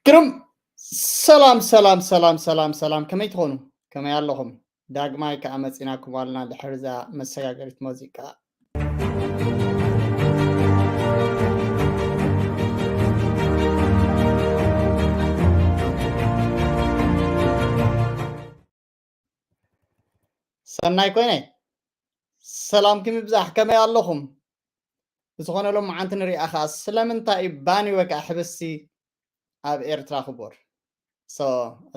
ግርም። ሰላም ሰላም ሰላም ሰላም ሰላም፣ ከመይ ትኾኑ? ከመይ ኣለኹም? ዳግማይ ከኣ መጺናኩም ኣለና ድሕሪ እዛ መሰጋገሪት ሙዚቃ። ሰናይ ኮይነ፣ ሰላምኩም ይብዛሕ፣ ከመይ ኣለኹም? ብዝኾነ ሎም መዓንቲ ንሪኣ ኸኣ ስለምንታይ እዩ ባኒ ወይ ከዓ ሕብስቲ ኣብ ኤርትራ ክቡር? So፣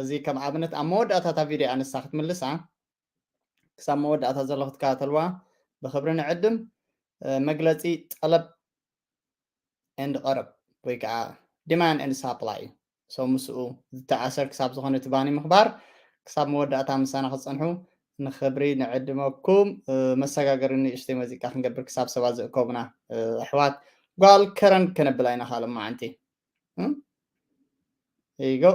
እዚ ከም ኣብነት ኣብ መወዳእታ እታ ቪድዮ ኣነሳ ክትምልሳ፣ ክሳብ መወዳእታ ዘለኹ ትከታተልዋ ብኽብሪ ንዕድም። እ፣ መግለጺ ጠለብ and ቀረብ ወይ ከዓ demand and supply እዩ። So ምስኡ ዝተኣሰር ክሳብ ዝኾነ እቲ ባኒ ምኽባር ክሳብ መወዳእታ ምሳና ክጸንሑ ንኽብሪ ንዕድመኩም። እ፣ መሰጋገሪ ንእሽተይ መዚቃ ክንገብር ክሳብ ሰባት ዝእከቡና፣ እ፣ ኣሕዋት ጓል ከረን ከነብላ ኢና ካልእ መዓንቲ። እም? There you go።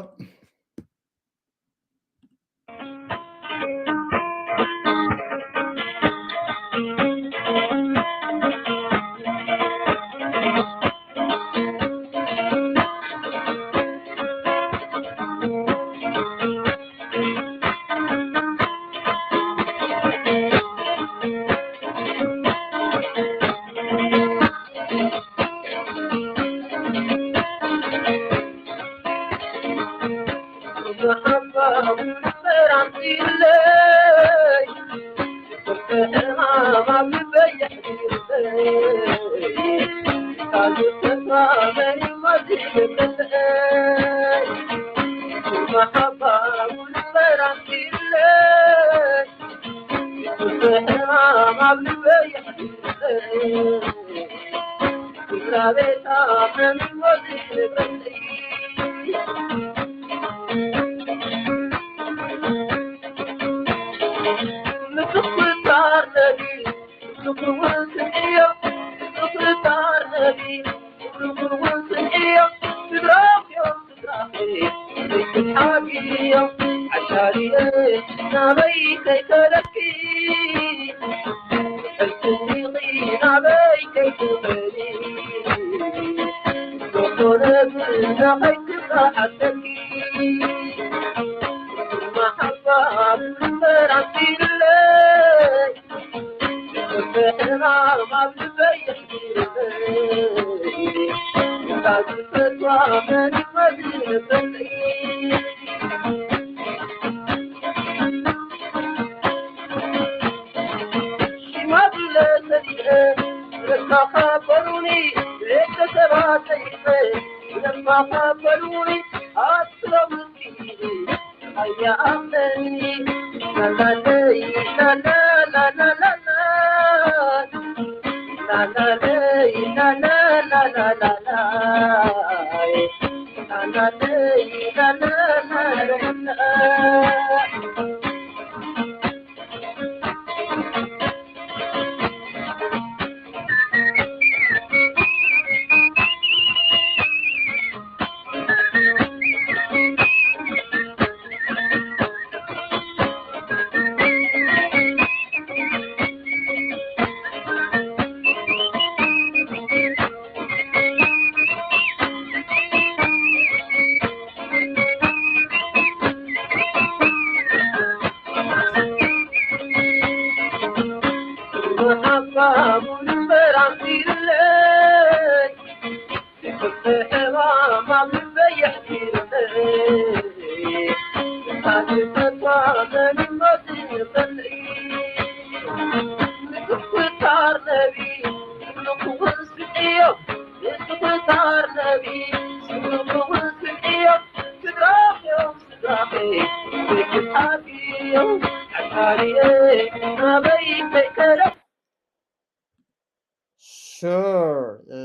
Sure. እ፣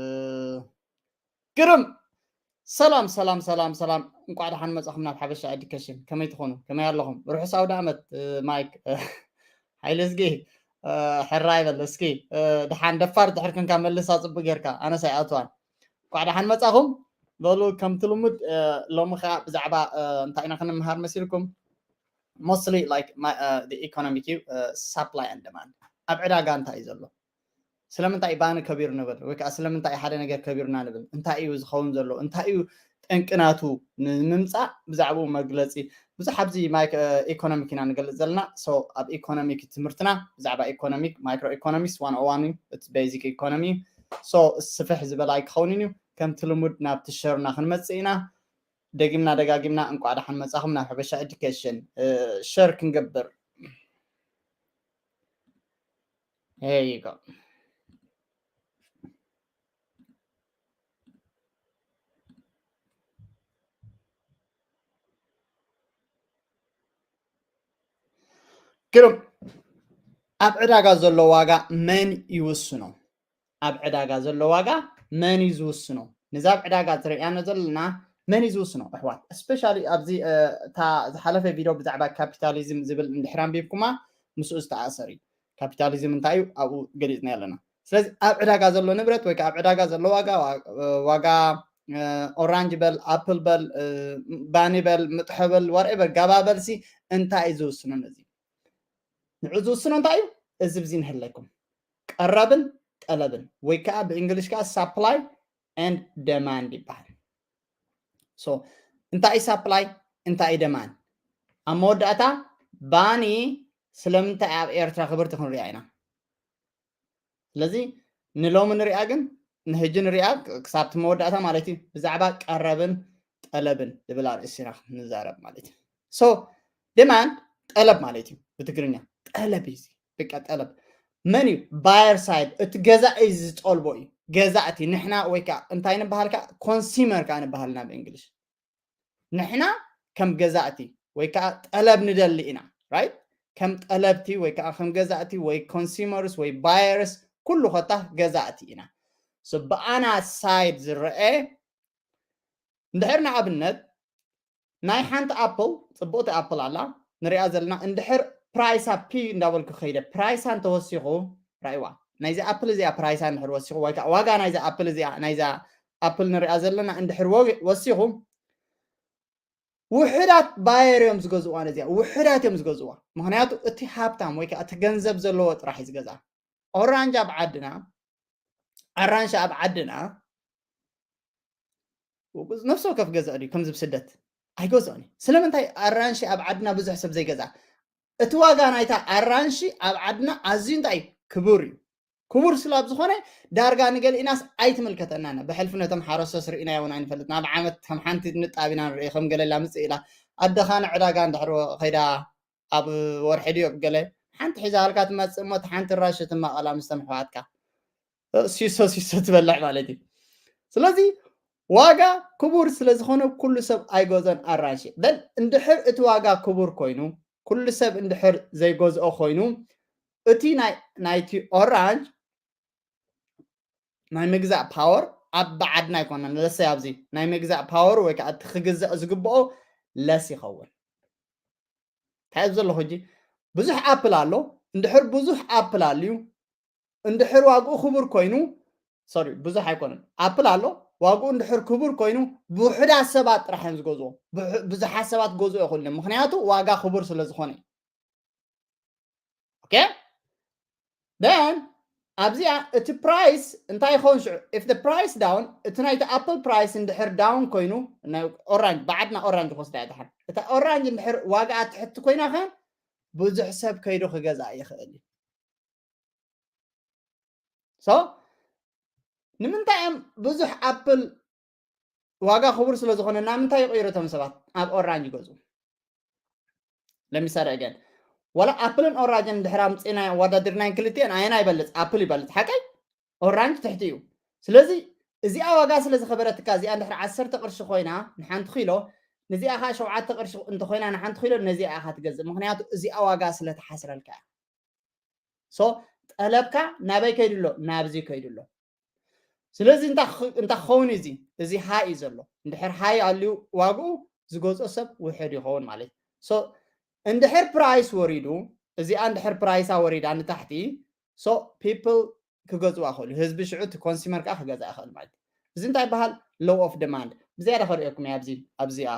ግርም። ሰላም ሰላም ሰላም ሰላም፣ እንቋዕ ደሓን መጻኹም ናብ ሓበሻ ኤዱኬሽን። ከመይ ትኾኑ? ከመይ ኣለኹም? ርሑስ ኣውደ ዓመት። እ፣ ማይክ፣ እ፣ ሓይለ እዝጊ፣ እ፣ ሕራይ በል እስኪ። እ፣ ደሓን ደፋር ድሕር ክንካ መልሳ ጽቡቅ ጌርካ፣ ኣነስ ኣይኣትዋን። እንቋዕ ደሓን መጻኹም። በሉ ከምቲ ልሙድ፣ እ፣ ሎሚ ኸኣ ብዛዕባ፣ እ፣ እንታይ ኢና ክንምሃር መሲልኩም? Mostly like my, uh, the economic እዩ፣ uh, supply and demand። ኣብ ዕዳጋ እንታይ እዩ ዘሎ? ስለምንታይ እዩ ባኒ ከቢሩ ንብል ወይ ከዓ ስለምንታይ እዩ ሓደ ነገር ከቢሩና ንብል? እንታይ እዩ ዝኸውን ዘሎ? እንታይ እዩ ጠንቅናቱ ንምምፃእ ብዛዕባኡ መግለፂ ብዙሕ ኣብዚ ኢኮኖሚክ ኢና ንገልፅ ዘለና። ኣብ ኢኮኖሚክ ትምህርትና ብዛዕባ ኢኮኖሚክ ማይክሮ ኢኮኖሚክስ ዋን ኦ ዋን እዩ፣ እቲ ቤዚክ ኢኮኖሚ። ስፍሕ ዝበለ ኣይክኸውንን እዩ። ከምቲ ልሙድ ናብቲ ሸርና ክንመፅእ ኢና። ደጊምና ደጋጊምና እንቋዕ ደሓን መፃኹም ናብ ሓበሻ ኤዱኬሽን። ሸር ክንገብር። Here you go. ግሩም። ኣብ ዕዳጋ ዘሎ ዋጋ መን ይውስኖ? ኣብ ዕዳጋ ዘሎ ዋጋ መን እዩ ዝውስኖ? ነዛ ኣብ ዕዳጋ ትርእያና ዘለና መን እዩ ዝውስኖ? ኣሕዋት፣ እስፔሻሊ ኣብዚ እታ ዝሓለፈ ቪድዮ ብዛዕባ ካፒታሊዝም ዝብል እንድሕር ኣንቢብኩማ ምስኡ ዝተኣሰር እዩ። ካፒታሊዝም እንታይ እዩ ኣብኡ ገሊፅና ኣለና። ስለዚ ኣብ ዕዳጋ ዘሎ ንብረት ወይ ከዓ ኣብ ዕዳጋ ዘሎ ዋጋ ዋጋ ኦራንጅ በል ኣፕል በል ባኒ በል ምጥሖ በል ዋርኤቨር ጋባ በልሲ እንታይ እዩ ዝውስኖ? ነዚ ንዑ ዝውስኖ እንታይ እዩ? እዚ ብዚ ንህለኩም ቀረብን ጠለብን ወይ ከዓ ብእንግሊሽ ከዓ ሳፕላይ ኤንድ ደማንድ ይበሃል። እንታይ እዩ ሳፕላይ እንታይ እዩ ደማንድ? ኣብ መወዳእታ ባኒ ስለምንታይ ኣብ ኤርትራ ክብርቲ ክንሪኣ ኢና። ስለዚ ንሎሚ ንሪኣ ግን ንህጂ ንሪኣ ክሳብቲ መወዳእታ ማለት እዩ ብዛዕባ ቀረብን ጠለብን ዝብል ኣርእስቲ ኢና ንዛረብ ማለት እዩ። ሶ ዲማንድ ጠለብ ማለት እዩ ብትግርኛ። ጠለብ እዩ እዚ። በቃ ጠለብ መን እዩ? ባየር ሳይድ፣ እቲ ገዛኢ ዝጠልቦ እዩ። ገዛእቲ ንሕና ወይ ከዓ እንታይ ንበሃል ከዓ ኮንሲመር ከዓ ንበሃል ኢና ብእንግሊሽ። ንሕና ከም ገዛእቲ ወይ ከዓ ጠለብ ንደሊ ኢና፣ ራይት? ከም ጠለብቲ ወይ ከዓ ከም ገዛእቲ ወይ ኮንሱመርስ ወይ ባየርስ ኩሉ ኮታ ገዛእቲ ኢና። ብኣና ሳይድ ዝረአ እንድሕር ንኣብነት ናይ ሓንቲ ኣፕል ፅቡቅቲ ኣፕል ኣላ ንሪኣ ዘለና እንድሕር ፕራይሳ ፒ እንዳበልኩ ከይደ ፕራይሳ እንተወሲኹ ራይዋ ናይዚ ኣፕል እዚኣ ፕራይሳ እንድሕር ወሲኹ ወይ ከዓ ዋጋ ናይዛ ኣፕል እዚኣ ናይዛ ኣፕል ንሪኣ ዘለና እንድሕር ወሲኹ ውሕዳት ባየር እዮም ዝገዝእዋ ነዚኣ ውሕዳት እዮም ዝገዝእዋ። ምክንያቱ እቲ ሃብታም ወይ ከዓ እቲ ገንዘብ ዘለዎ ጥራሕ እዩ ዝገዝኣ። ኦራንጅ ኣብ ዓድና ኣራንሺ ኣብ ዓድና ነፍሲ ወከፍ ገዝኦ ድዩ ከምዚ ብስደት ኣይገዝኦን እዩ። ስለምንታይ ኣራንሺ ኣብ ዓድና ብዙሕ ሰብ ዘይገዝኣ? እቲ ዋጋ ናይታ ኣራንሺ ኣብ ዓድና ኣዝዩ እንታይ ክቡር እዩ። ክቡር ስላብ ዝኾነ ዳርጋ ንገሊእናስ ኣይትምልከተናን። ብሕልፊ ነቶም ሓረስቶስ ርኢናዮ እውን ኣይንፈልጥን። ኣብ ዓመት ከም ሓንቲ ንጣብ ኢና ንርኢ። ከም ገለ ላምፅእ ኢላ ኣደኻ ንዕዳጋ እንድሕር ከይዳ ኣብ ወርሒ ድዮ ገለ ሓንቲ ሒዛልካ ትመፅእ እሞ እቲ ሓንቲ ራሽ ትማቐላ ምስ ተምሕዋትካ ሲሶ ሲሶ ትበልዕ ማለት እዩ። ስለዚ ዋጋ ክቡር ስለ ዝኾነ ኩሉ ሰብ ኣይገዝኦን ኣራንሺ። በል እንድሕር እቲ ዋጋ ክቡር ኮይኑ ኩሉ ሰብ እንድሕር ዘይገዝኦ ኮይኑ እቲ ናይ ናይቲ ኦራንጅ ናይ ምግዛእ ፓወር ኣብ ብዓድና ኣይኮነን ለሰ ኣብዚ ናይ ምግዛእ ፓወር ወይ ከዓ እቲ ክግዛእ ዝግብኦ ለስ ይኸውን። እንታይ ዘለኹ ሕጂ ብዙሕ ኣፕል ኣሎ። እንድሕር ብዙሕ ኣፕል ኣልዩ እንድሕር ዋግኡ ክቡር ኮይኑ ሶሪ ብዙሕ ኣይኮነን ኣፕል ኣሎ ዋግኡ እንድሕር ክቡር ኮይኑ ብውሕዳት ሰባት ጥራሕ እዮም ዝገዝዎ። ብዙሓት ሰባት ክገዝኡ ይኽእሉ እዮም ምክንያቱ ዋጋ ክቡር ስለ ዝኾነ እዩ። ኦኬ then ኣብዚኣ እቲ ፕራይስ እንታይ ይኸውን ሽዑ if the price down እቲ ናይቲ ኣፕል ፕራይስ እንድሕር ዳውን ኮይኑ ናይ ኦራንጅ ብዓድና ኦራንጅ ክወስዳ እያ ድሓን እታ ኦራንጅ እንድሕር ዋጋኣ ትሕቲ ኮይና ከ ብዙሕ ሰብ ከይዱ ክገዝኣ ይኽእል እዩ። ሶ ንምንታይ እዮም ብዙሕ ኣፕል ዋጋ ክቡር ስለ ዝኾነ ናብ ምንታይ ይቕይሩ እቶም ሰባት ኣብ ኦራንጅ ይገዝኡ። ለሚሳሌ ኣገን ዋላ ኣፕልን ኦራንጅን ድሕር ኣምፅና ኣወዳድርናን ክልቲኤን ኣየና ይበልፅ ኣፕል ይበልፅ ሓቀይ ኦራንጅ ትሕቲ እዩ። ስለዚ እዚኣ ዋጋ ስለ ዝኸበረትካ እዚኣ እንድሕር ዓሰርተ ቅርሺ ኮይና ንሓንቲ ኪሎ ነዚኣ ከዓ ሸውዓተ ቅርሺ እንተኮይና ንሓንቲ ኪሎ ነዚኣ ኢኻ ትገዝእ ምክንያቱ እዚኣ ዋጋ ስለ ትሓስረልካ እያ። ሶ ጠለብካ ናበይ ከይዱ ኣሎ ናብዚ ከይዱ ኣሎ። ስለዚ እንታይ ክኸውን እዚ እዚ ሃይ እዩ ዘሎ እንድሕር ሃይ ኣልዩ ዋግኡ ዝገዝኦ ሰብ ውሕድ ይኸውን ማለት እዩ። እንድሕር ፕራይስ ወሪዱ እዚኣ እንድሕር ፕራይሳ ወሪዳ ንታሕቲ ሶ ፒፕል ክገዝዋ ይኽእሉ ህዝቢ ሽዑ እቲ ኮንሱመር ከዓ ክገዛ ይኽእል ማለት እዩ። እዚ እንታይ ይበሃል low of demand ብዝያዳ ከርእየኩም እየ ኣብዚ ኣብዚኣ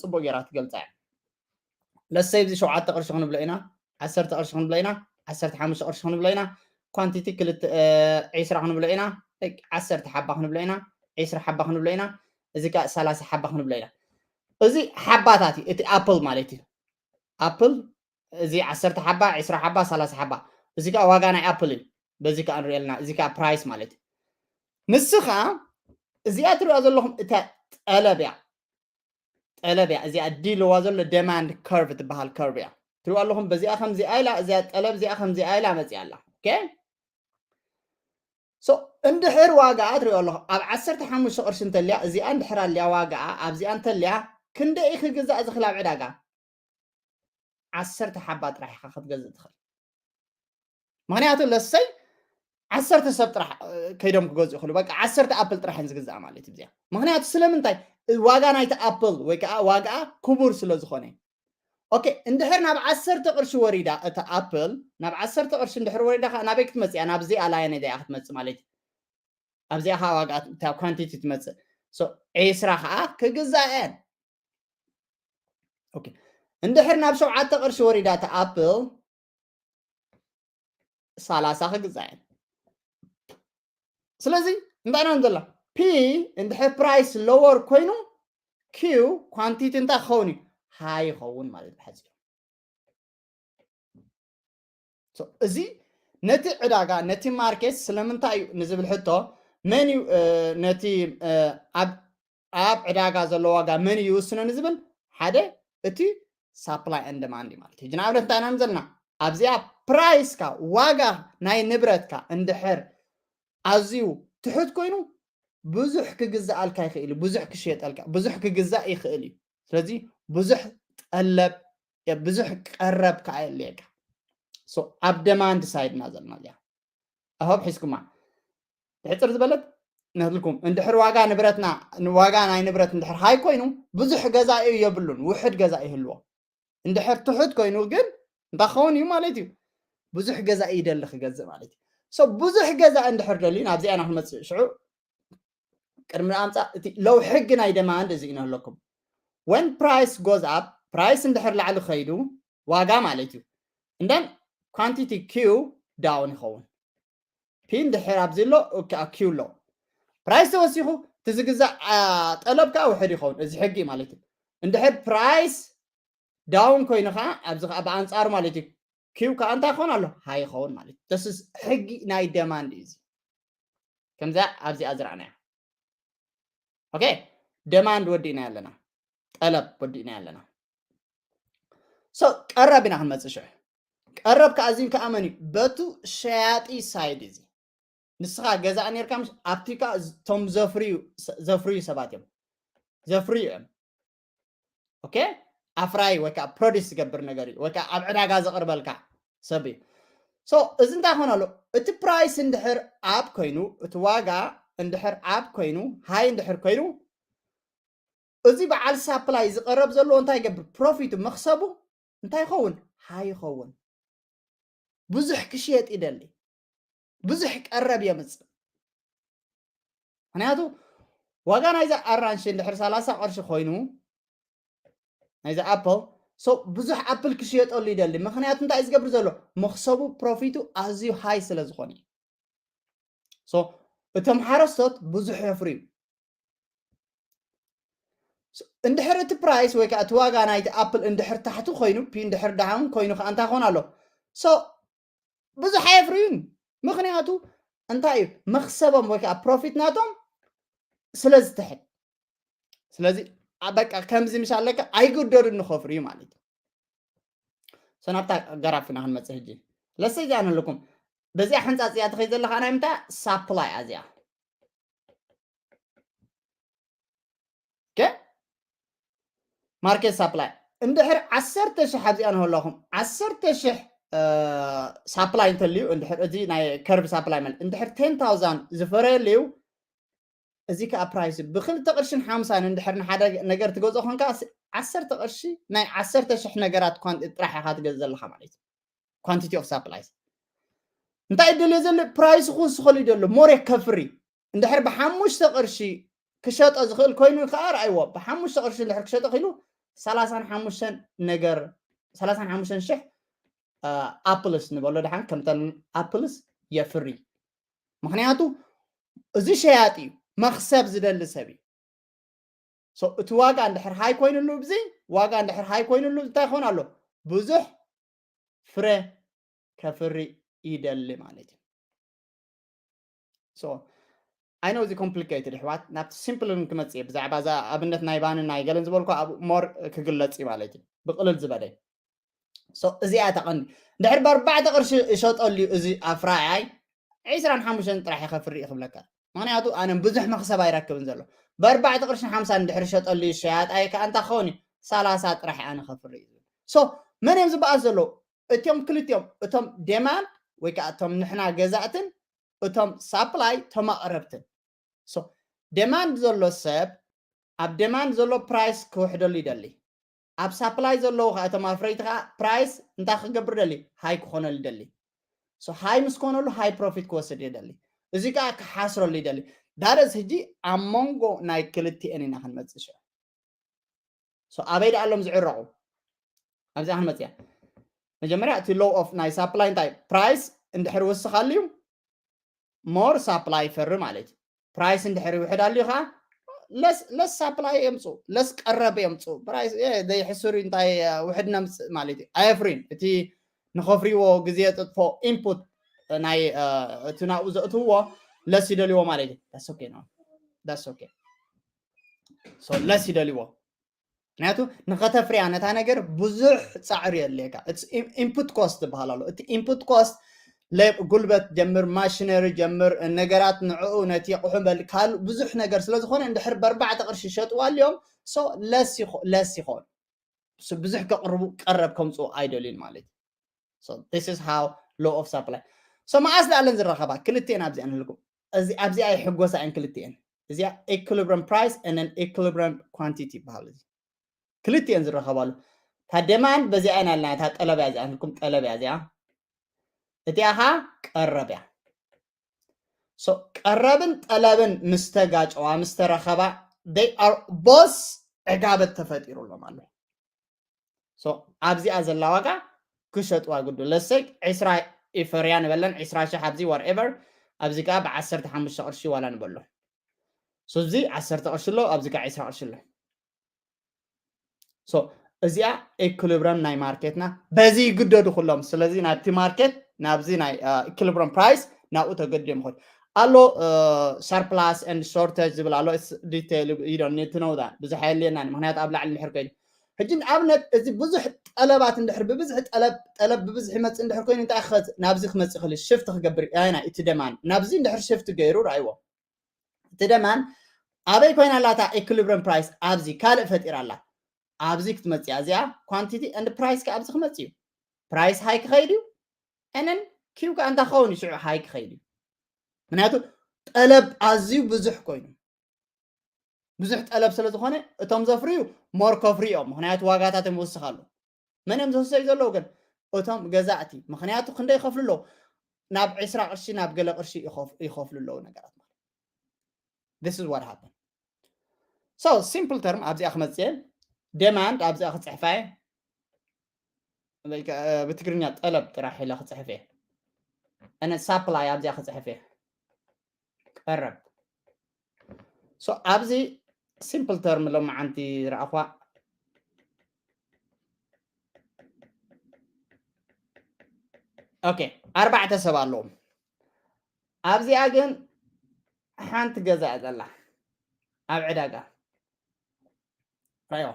ጽቡቅ ጌራ ትገልፃ እያ። ለሰይ እዚ ሸውዓተ ቅርሺ ክንብሎ ኢና ዓሰርተ ቅርሺ ክንብሎ ኢና ዓሰርተ ሓሙሽተ ቅርሺ ክንብሎ ኢና ኳንቲቲ ክልተ ዒስራ ክንብሎ ኢና ዓሰርተ ሓባ ክንብሎ ኢና ዒስራ ሓባ ክንብሎ ኢና እዚ ከዓ ሰላሳ ሓባ ክንብሎ ኢና። እዚ ሓባታት እዩ፣ እቲ ኣፕል ማለት እዩ። ኣፕል እዚ ዓሰርተ ሓባ፣ ዕስራ ሓባ፣ ሰላሳ ሓባ፣ እዚ ከዓ ዋጋ ናይ ኣፕል እዩ። በዚ ከዓ ንሪኦ ኣለና። እዚ ከዓ ፕራይስ ማለት እዩ። ንስኻ እዚኣ ትሪኦ ዘለኹም እታ ጠለብ እያ። ጠለብ እያ። እዚኣ ዲ ለዋ ዘሎ ደማንድ ከርቭ ትበሃል ከርቭ እያ። ትሪኦ ኣለኹም፣ በዚኣ ከምዚኣ ኢላ፣ እዚኣ ጠለብ እዚኣ ከምዚኣ ኢላ መፂኣ ኣላ። ኦኬ? ሶ እንድሕር ዋጋኣ ትሪኦ ኣለኹ ኣብ ዓሰርተ ሓሙሽተ ቅርሺ እንተልያ፣ እዚኣ እንድሕር ኣልያ ዋጋኣ ኣብዚኣ እንተልያ፣ ክንደይ እዩ ክግዛእ ዝኽእል ኣብ ዕዳጋ? ዓሰርተ ሓባ ጥራሕ ኢኻ ክትገዝእ ትኽእል። ምኽንያቱ ለሰይ ዓሰርተ ሰብ ጥራሕ እ፣ ከይዶም ክገዝኡ ይኽእሉ። በቃ ዓሰርተ ኣፕል ጥራሕ እየን ዝግዛኣ ማለት እዩ እዚኣ። ምኽንያቱ ስለምንታይ? ዋጋ ናይቲ ኣፕል ወይ ከዓ ዋጋኣ ክቡር ስለ ዝኾነ። ኦኬ፣ እንድሕር ናብ ዓሰርተ ቅርሺ ወሪዳ እታ ኣፕል፣ ናብ ዓሰርተ ቅርሺ እንድሕር ወሪዳ ከዓ ናበይ ክትመፅእ እያ? ናብዚኣ ላይን እያ ክትመፅእ ማለት እዩ። ኣብዚኣ ከዓ ዋጋ እታ ኳንቲቲ ትመፅእ። ሶ ዒስራ ከዓ ክግዛእ እየን። ኦኬ፣ እንድሕር ናብ ሸውዓተ ቅርሺ ወሪዳ እታ ኣፕል፣ ሰላሳ ክግዛእ እየን። ስለዚ እንታይ ኢና ንዘላ? ፒ እንድሕር ፕራይስ ሎወር ኮይኑ፣ ኪው ኳንቲቲ እንታይ ክኸውን እዩ? ሃይ ይኸውን ማለት እዩ ብሓፂሩ። ሶ፣ እዚ ነቲ ዕዳጋ፣ ነቲ ማርኬት ስለምንታይ እዩ ንዝብል ሕቶ፣ መን እዩ እ፣ ነቲ እ፣ ኣብ ኣብ ዕዳጋ ዘሎ ዋጋ መን እዩ ይውስኖ ንዝብል፣ ሓደ እቲ ሳፕላይ ኤንድ ደማንድ እዩ ማለት እዩ። ሕጂ ንኣብነት እንታይ ኢና ዘለና? ኣብዚኣ ፕራይስካ፣ ዋጋ ናይ ንብረትካ እንድሕር ኣዝዩ ትሑት ኮይኑ፣ ብዙሕ ክግዛኣልካ ይኽእል እዩ፣ ብዙሕ ክሽየጠልካ፣ ብዙሕ ክግዛእ ይኽእል እዩ። ስለዚ ብዙሕ ጠለብ፣ ብዙሕ ቀረብ ከዓ የድልየካ። ሶ ኣብ ደማንድ ሳይድ ኢና ዘለና እዚኣ። ኣሆብ ሒዝኩማ። ብሕፅር ዝበለት ነትልኩም፣ እንድሕር ዋጋ ንብረትና፣ ዋጋ ናይ ንብረት እንድሕር ሃይ ኮይኑ፣ ብዙሕ ገዛኢ የብሉን፣ ውሕድ ገዛኢ ይህልዎ። እንድሕር ትሑት ኮይኑ ግን እንታይ ክኸውን እዩ ማለት እዩ? ብዙሕ ገዛኢ ይደሊ ክገዝእ ማለት እዩ። ሶ ብዙሕ ገዛኢ እንድሕር ደልዩ ናብዚኣ ኢና ክንመፅእ። ሽዑ ቅድሚ ኣምፃእ እቲ ሎው ሕጊ ናይ ደማንድ እዚ እዩ ነህለኩም። When price goes up፣ ፕራይስ እንድሕር ላዕሊ ከይዱ፣ ዋጋ ማለት እዩ። And then ኳንቲቲ ኪው ዳውን ይኸውን። ፒ እንድሕር ኣብዚ ኣሎ፣ ኦኬ፣ ኪው ኣሎ። ፕራይስ ተወሲኹ፣ እቲ ዝግዛእ አ፣ ጠለብ ከዓ ውሕድ ይኸውን። እዚ ሕጊ ማለት እዩ። እንድሕር ፕራይስ ዳውን ኮይኑ ከዓ ኣብዚ ከዓ ብኣንፃሩ ማለት እዩ። ኪው ከዓ እንታይ ክኸውን ኣሎ? ሃይ ይኸውን ማለት እዩ። ተስስ ሕጊ ናይ ደማንድ እዩ እዚ። ከምዚኣ ኣብዚኣ ዝረኣናያ። ኦኬ፣ ደማንድ ወዲእና ኣለና፣ ጠለብ ወዲእና ኣለና። ሶ ቀረብ ኢና ክንመፅእ ሽዑ። ቀረብ ከዓ እዚ ከዓ መን እዩ? በቱ ሸያጢ ሳይድ እዚ። ንስኻ ገዛእ ነርካ፣ ምስ ኣብቲ ከዓ ቶም ዘፍርዩ፣ ዘፍርዩ ሰባት እዮም፣ ዘፍርዩ እዮም። ኦኬ፣ ኣፍራይ ወይ ከዓ ፕሮዲስ ዝገብር ነገር እዩ፣ ወይ ከዓ ኣብ ዕዳጋ ዘቕርበልካ ሰብ እዩ። ሶ እዚ እንታይ ክኾን ኣሎ? እቲ ፕራይስ እንድሕር ኣብ ኮይኑ፣ እቲ ዋጋ እንድሕር ኣብ ኮይኑ፣ ሃይ እንድሕር ኮይኑ፣ እዚ በዓል ሳፕላይ ዝቐረብ ዘለዎ እንታይ ይገብር? ፕሮፊቱ፣ መኽሰቡ እንታይ ይኸውን? ሃይ ይኸውን። ብዙሕ ክሽየጥ ይደሊ፣ ብዙሕ ቀረብ የምፅእ። ምክንያቱ ዋጋ ናይዛ ኣራንሺ እንድሕር ሰላሳ ቅርሺ ኮይኑ፣ ናይዛ ኣፕል፣ ሶ ብዙሕ ኣፕል ክሽየጠሉ ይደሊ። ምክንያቱ እንታይ እዩ ዝገብር ዘሎ? መኽሰቡ፣ ፕሮፊቱ ኣዝዩ ሃይ ስለ ዝኾነ እዩ። ሶ እቶም ሓረስቶት ብዙሕ የፍርዩ። ሶ እንድሕር እቲ ፕራይስ ወይ ከዓ እቲ ዋጋ ናይቲ ኣፕል እንድሕር ታሕቲ ኮይኑ፣ ፒ እንድሕር ዳውን ኮይኑ ከዓ እንታይ ክኾን ኣሎ? ሶ ብዙሕ ኣየፍርዩን። ምክንያቱ እንታይ እዩ? መኽሰቦም ወይ ከዓ ፕሮፊት ናቶም ስለ ዝትሕት። ስለዚ ኣ፣ በቃ ከምዚ ምሽ ኣለካ ኣይግደዱን ንኸፍርዩ ማለት እዩ። ሶ ናብታ ግራፍ ኢና ክንመፅእ ሕጂ። ለሰይ እዚኣ ንህልኩም። በዚኣ ሕንፃፅ እያ ትኸይድ ዘለኻ ናይ ምንታይ? ሳፕላይ እያ እዚኣ። ኦኬ? ማርኬት ሳፕላይ። እንድሕር ዓሰርተ ሺሕ ኣብዚኣ ንህለኹም፣ ዓሰርተ ሺሕ፣ እ፣ ሳፕላይ እንተልዩ፣ እንድሕር እዚ ናይ ከርቭ ሳፕላይ ማለት፣ እንድሕር ቴን ታውዛንድ ዝፈረየልዩ፣ እዚ ከዓ ፕራይስ ብክልተ ቅርሽን ሓምሳን እንድሕር ንሓደ ነገር ትገዝኦ ኮንካ፣ ስ-፣ ዓሰርተ ቅርሺ ናይ ዓሰርተ ሺሕ ነገራት ኳን-፣ ጥራሕ ኢኻ ትገዝእ ዘለኻ ማለት እዩ። ኳንቲቲ ኦፍ ሳፕላይስ። እንታይ ይደልዮ ዘሎ? ፕራይስ ክውስኸሉ ይደሎ፣ ሞር የከፍሪ። እንድሕር ብሓሙሽተ ቅርሺ ክሸጦ ዝኽእል ኮይኑ ከዓ፣ ረኣይዎ፣ ብሓሙሽተ ቅርሺ እንድሕር ክሸጦ ክኢሉ፣ ሰላሳን ሓሙሽተን ነገር፣ ሰላሳን ሓሙሽተን ሽሕ፣ አ፣ ኣፕልስ ንበሎ ደሓን፣ ከምተን ኣፕልስ የፍሪ። ምኽንያቱ እዚ ሸያጢ እዩ፣ መኽሰብ ዝደሊ ሰብ እዩ። So እቲ ዋጋ እንድሕር ሃይ ኮይኑሉ ብዚ ዋጋ እንድሕር ሃይ ኮይኑሉ እንታይ ይኾን ኣሎ? ብዙሕ ፍረ ከፍሪ ይደሊ ማለት እዩ። So I know እዚ complicated ኣሕዋት፣ ናብቲ simple ክመጽእ እየ። ብዛዕባ እዛ ኣብነት ናይ ባንን ናይ ገለን ዝበልኩ ኣብ more ክግለጽ እዩ ማለት እዩ፣ ብቕልል ዝበለ። So እዚኣ እታ ቀንዲ። እንድሕር ብኣርባዕተ ቅርሺ እሸጠሉ እዩ እዚ ኣፍራያይ፣ ዕስራን ሓሙሽተን ጥራሕ እየ ከፍሪ እዩ ክብለካ። ምኽንያቱ ኣነ ብዙሕ መኽሰብ ኣይረክብን ዘሎ። ብኣርባዕተ ቅርሽን ሓምሳን እንድሕር እሸጠሉ እዩ ሸያጣይ ከኣ እንታይ ክኸውን እዩ? ሰላሳ ጥራሕ ኣነ ከፍሪ እዩ ዝብል። So መን እዮም ዝበኣስ ዘለዉ? እቶም ክልቲኦም፣ እቶም demand ወይ ከዓ እቶም ንሕና ገዛእትን እቶም supply እቶም ኣቕረብትን። So demand ዘሎ ሰብ ኣብ demand ዘሎ price ክውሕደሉ ይደሊ። ኣብ supply ዘለዉ ከዓ እቶም ኣፍረይቲ ከዓ price እንታይ ክገብር ደሊ? ሃይ ክኾነሉ ይደሊ። So ሃይ ምስ ኮነሉ ሃይ profit ክወስድ ይደሊ። እዚ ከዓ ክሓስረሉ ይደሊ። ዳረስ ሕጂ ኣብ መንጎ ናይ ክልቲኤን ኢና ክንመፅእ ሽዑ። So ኣበይ ደኣ ኣሎም ዝዕረቑ? ኣብዚኣ ክንመፅእ እያ። መጀመርያ እቲ law of ናይ supply እንታይ? Price እንድሕር ወስኻሉ እዩ more supply ይፈሪ ማለት እዩ። Price እንድሕር ይውሕድ ኣልዩ ከዓ less less supply የምፁ፣ less ቀረብ የምፁ። Price ዘይሕስር እንታይ ውሕድ ነምፅእ ማለት እዩ። ኣየፍርዩን። እቲ ንኸፍርይዎ ግዜ ጥጥፎ input ናይ እቲ ናብኡ ዘእትውዎ less ይደልይዎ ማለት እዩ። That's okay ነው። That's okay። So less ይደልይዎ። ምክንያቱ ንኸተፍርያ ነታ ነገር ብዙሕ ፃዕሪ የድልየካ። It's input cost ዝበሃል ኣሎ። እቲ input cost ጉልበት ጀምር፣ machinery ጀምር፣ ነገራት ንዕኡ ነቲ ኣቑሑ በል ካልእ ብዙሕ ነገር ስለ ዝኾነ እንድሕር ብኣርባዕተ ቅርሺ ይሸጥዋ ኣልዮም። So less ይኾ- less ይኾን። So ብዙሕ ከቕርቡ ቀረብ ከምፅኡ ኣይደልዩን ማለት እዩ። So this is how law of supply. So መዓስ ደኣለን ዝራኸባ? ክልቲኤን ኣብዚኣ ንህልኩም። እዚ ኣብዚኣ ይሕጎሳ እየን ክልቲኤን። እዚኣ equilibrium price and then equilibrium quantity ይበሃል። እዚ ክልቲኤን ዝራኸባሉ። እታ demand በዚኣ ኢና ኣለና፣ እታ ጠለብ እያ እዚኣ፣ ንህልኩም ጠለብ እያ እዚኣ። እቲኣ ኸዓ ቀረብ እያ። So ቀረብን ጠለብን ምስ ተጋጨዋ፣ ምስ ተረኸባ they are both ዕጋበት ተፈጢሩሎም ኣሎ። So ኣብዚኣ ዘላ ዋጋ ክሸጥዋ ግዱ። ለሰይ ዕስራ ኢፈርያ ንበለን ዕስራ ሽሕ ኣብዚ whatever ኣብዚ ከዓ ብዓሰርተ ሓሙሽተ ቅርሺ ዋላ ንበሎ። So እዚ ዓሰርተ ቅርሺ ኣሎ፣ ኣብዚ ከዓ ዕስራ ቅርሺ ኣሎ። So እዚኣ equilibrium ናይ ማርኬትና በዚ ይግደዱ ኩሎም። ስለዚ ናብቲ ማርኬት ናብዚ ናይ equilibrium price ናብኡ ተገዲም ይኸዱ ኣሎ። Surplus and shortage ዝብል ኣሎ። Detail you don't need to know that። ብዙሕ ኣየድልየናን፣ ምክንያቱ ኣብ ላዕሊ እንድሕር ኮይኑ። ሕጂ ንኣብነት እዚ ብዙሕ ጠለባት እንድሕር ብብዝሒ ጠለብ ጠለብ ብብዝሒ ይመፅእ እንድሕር ኮይኑ እንታይ ክኸ ናብዚ ክመፅእ ይኽእል? ሽፍት ክገብር ኣየናይ እቲ demand ናብዚ እንድሕር ሽፍት ገይሩ ረኣይዎ። እቲ demand ኣበይ ኮይና ኣላ እታ equilibrium price? ኣብዚ ካልእ ፈጢራ ኣላ። ኣብዚ ክትመፅእ እያ እዚኣ። Quantity and price ከ ኣብዚ ክመፅእ እዩ። Price ሃይ ክኸይድ እዩ። And then Q ከ እንታይ ክኸውን እዩ? ሽዑ ሃይ ክኸይድ እዩ። ምክንያቱ ጠለብ ኣዝዩ ብዙሕ ኮይኑ ብዙሕ ጠለብ ስለ ዝኾነ እቶም ዘፍርዩ more ከፍርዩ እዮም። ምክንያቱ ዋጋታት እዮም ይወስኽ ኣሎ። መን እዮም ዘሰዩ ዘለዉ ግን? እቶም ገዛእቲ። ምክንያቱ ክንደይ ይኸፍሉ ኣለዉ? ናብ ዕስራ ቅርሺ ናብ ገለ ቅርሺ ይኸፍ- ይኸፍሉ ኣለዉ ነገራት ማለት። This is what happened. So simple term ኣብዚኣ ክመፅእ እየ። Demand ኣብዚኣ ክፅሕፋ እየ። ወይ ከ- ብትግርኛ ጠለብ ጥራሕ ኢለ ክፅሕፍ እየ። And supply ኣብዚኣ ክፅሕፍ እየ። ቀረብ። So ኣብዚ simple term ሎማዓንቲ ዝረኣኹዋ። Okay፣ ኣርባዕተ ሰብ ኣለዎም። ኣብዚኣ ግን ሓንቲ ገዛ እያ ዘላ ኣብ ዕዳጋ። ራዮ